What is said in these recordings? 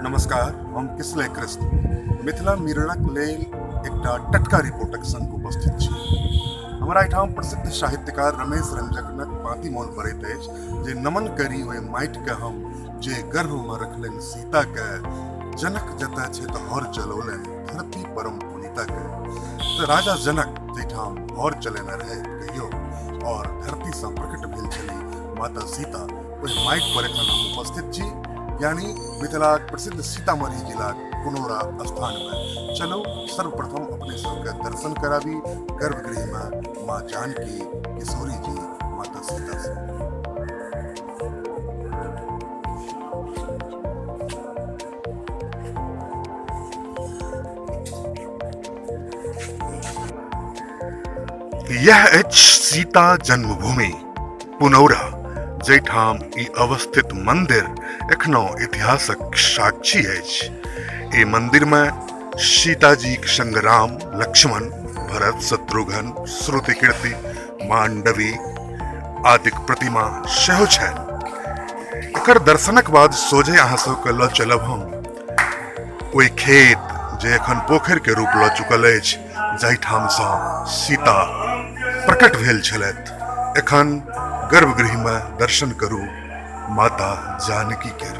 नमस्कार, हम किसलय कृष्ण मिथिला मिररक लेल एकटा टटका रिपोर्टक संग उपस्थित छी। हमरा एहिठाम प्रसिद्ध साहित्यकार रमेश रंजनक पाँति मोन पड़ैत अछि जे नमन करी ओहि माटिके हम जे गर्भमे रखलनि सीताके, जनक जतऽ छै तऽ हर चलौलनि धरती परम पुनीताके। तऽ राजा जनक जाहिठाम हर चलेने रहै कहियो और धरतीसँ प्रकट भेल छली माता सीता, ओहि माटि पर एखन हम उपस्थित छी, यानी मिथिलाक प्रसिद्ध सीतामढ़ी जिलाक पुनौरा स्थानमे। चलू सर्वप्रथम अपने सबके दर्शन कराबी गर्भगृहमे माँ जानकी, किशोरी जी, माता सीता से। यह अछि सीता जन्मभूमि पुनौरा, जाहिठाम ई अवस्थित मंदिर एखनो इतिहासक साक्षी अछि। एहि मंदिर में सीताजीक संग राम, लक्ष्मण, भरत, शत्रुघ्न, श्रुतिकीर्ति, मांडवी आदिक प्रतिमा सेहो छनि। एकर दर्शनक बाद सोझे अहाँ सबके लऽ चलब हम ओहि खेत जे एखन पोखरि के रूप लऽ चुकल अछि, जाहिठामसँ सीता प्रकट भेल छलथि। एखन गर्भगृहमे दर्शन करू माता जानकी के।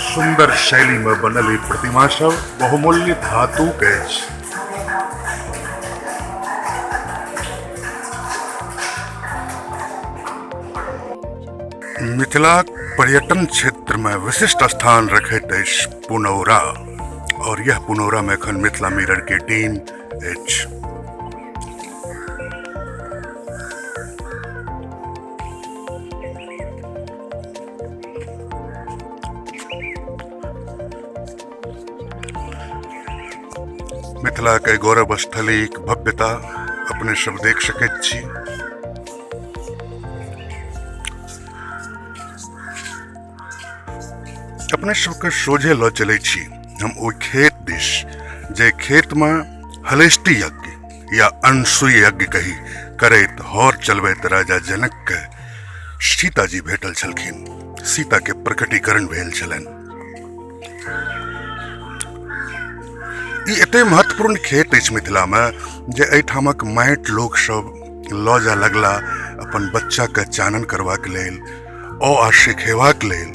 सुंदर शैली में बनल ई प्रतिमा सब बहुमूल्य धातु के अछि। मिथिलाक पर्यटन क्षेत्र में विशिष्ट स्थान रखैत अछि पुनौरा, और यह पुनौरा में एखन मिथिला मिरर के टीम अछि। मिथिला के गौरव स्थलीक भव्यता अपने सब देख सकैत छी। अपने सबके सोझे लऽ चलै छी हम ओहि खेत दिस, जे खेतमे हलेष्टि यज्ञ या अनसुई यज्ञ कही करैत हर चलबैत राजा जनक के सीताजी भेटल छलखिन। सीता के प्रकटीकरण भेल छलनि। ई एते महत्वपूर्ण खेत अछि मिथिला में जे एहिठामक माटि लोक सब लऽ जा लगला अपन बच्चा के चानन करबाक लेल, अ आ सिखेबाक लेल,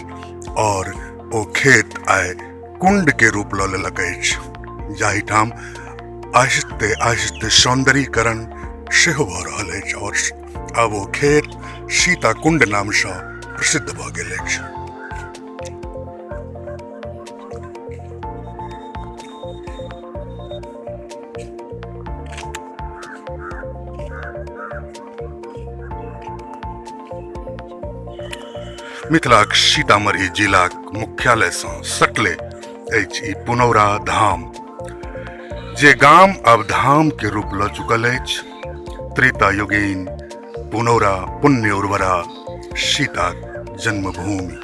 और ओ खेत आइ कुंड के रूप लऽ लेलक अछि, जाहिठाम आहिस्ते आहिस्ते सौंदर्यीकरण सेहो भऽ रहल अछि और आब ओ खेत सीता कुंड नामसँ प्रसिद्ध भऽ गेल अछि। मिथिलाक सीतामढ़ी जिलाक मुख्यालयसँ सटले अछि ई पुनौरा धाम, जे गाम आब धाम के रूप लऽ चुकल अछि। त्रेता युगीन पुनौरा पुण्य उर्वरा सीताक जन्मभूमि।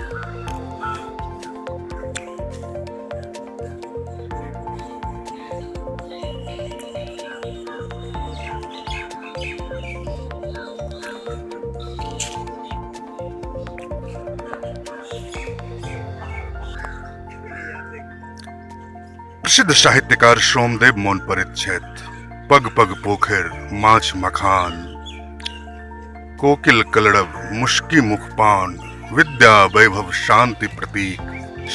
प्रसिद्ध साहित्यकार सोमदेव मोन पड़ैत छथि। पग पग पोखरि, माछ मखान, कोकिल कलरव, मुस्की मुख पान, विद्या वैभव शांति प्रतीक,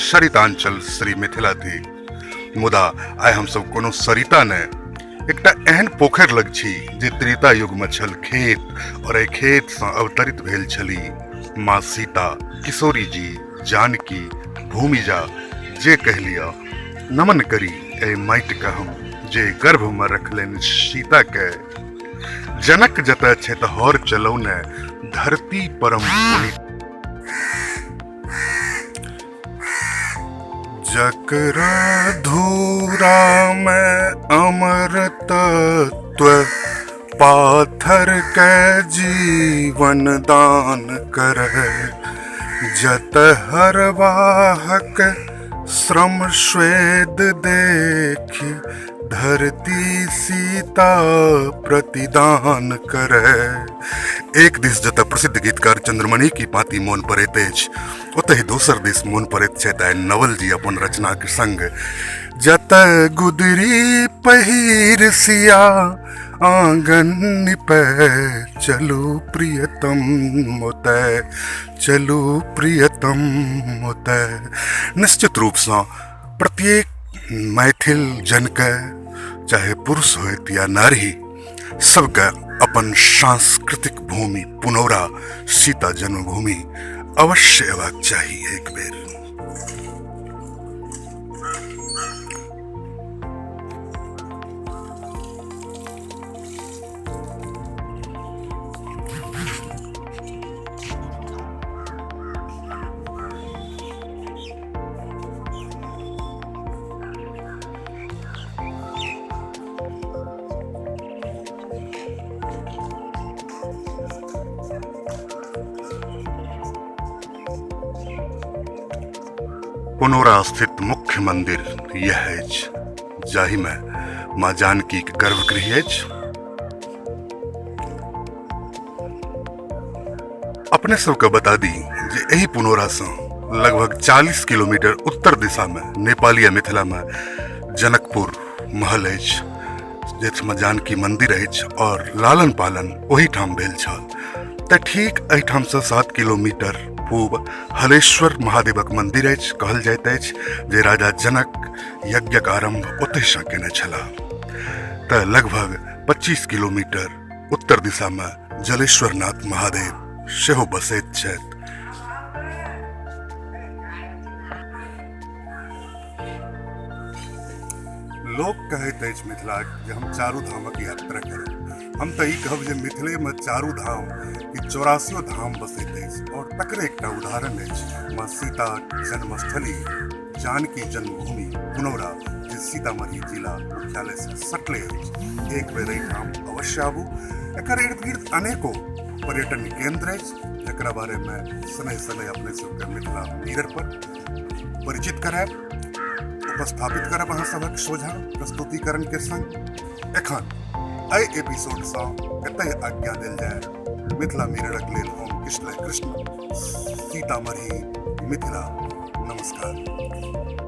सरितांचल श्री मिथिला थीक। मुदा आइ हमसब कोनो सरिता नहि, एकटा एहन पोखरि लग छी जे त्रेता युग में छल खेत, और एहि खेत सँ अवतरित भेल छली माँ सीता, किशोरी जी, जानकी, भूमिजा, जे कहि लिअ। नमन करी एहि माटि के हम जे गर्भ में रखलनि सीता के। जनक जतऽ छथि हर चलौने धरती परम पुनीत। जकरा धूरा में अमर तत्व पाथर के जीवन दान करे, जत हरवाहक श्रम स्वेद देखी धरती सीता प्रतिदान करे। एक दिस जतऽ प्रसिद्ध गीतकार चंद्रमणि की पाती मोन पड़ैत अछि, ओतहि दोसर दिस मोन पड़ैत छथि आइ नवल जी अपन रचनाक संग। जतऽ गुदरी पहिर सिया आंगन निपै, चलू प्रियतम ओतय, चलू प्रियतम ओतय। निश्चित रूपसँ प्रत्येक मैथिल जनके, चाहे पुरुष होइत या नारी, सबके अपन सांस्कृतिक भूमि पुनौरा सीता जन्मभूमि अवश्य अयबाक चाही एक बेर। पुनौरा स्थित मुख्य मंदिर यह अछि, जाहिमे माँ जानकी के गर्भगृह अछि। अपने सबके बता दी जे एहि पुनौरा से लगभग 40 किलोमीटर उत्तर दिशा में नेपालीय मिथिला में जनकपुर महल अछि, जाहिमे जानकी मंदिर अछि और लालन पालन ओहिठाम भेल छल। तऽ ठीक एहिठाम से 7 किलोमीटर पूब हलेश्वर महादेवक मंदिर अछि। कहल जाइत अछि जे राजा जनक यज्ञक आरंभ ओतहिसँ केने छलाह। तऽ लगभग 25 किलोमीटर उत्तर दिशा में जलेश्वरनाथ महादेव सेहो बसैत छथि। लोक कहैत अछि मिथिलाक जे हम चारू धामक यात्रा करब। हम तऽ ई कहब जे मिथिलेमे चारू धाम कि 84 धाम बसैत अछि और तकरे एकटा उदाहरण अछि माँ सीताक जन्मस्थली जानकी जन्मभूमि पुनौरा, जे सीतामढ़ी जिला मुख्यालय से सटले अछि। एक बेर एहिठाम अवश्य आबू। एकर इर्द गिर्द अनेको पर्यटन केंद्र अछि, जकरा बारेमे शनैः शनैः अपने सबके मिथिला मिरर पर परिचित करायब, उपस्थापित करब अहाँ सभक सोझा प्रस्तुतिकरण के संग। एखन एहि एपिसोडसँ एतहि आज्ञा देल जाय। मिथिला मिररक लेल हम कृष्ण कृष्ण, सीतामढ़ी, मिथिला। नमस्कार।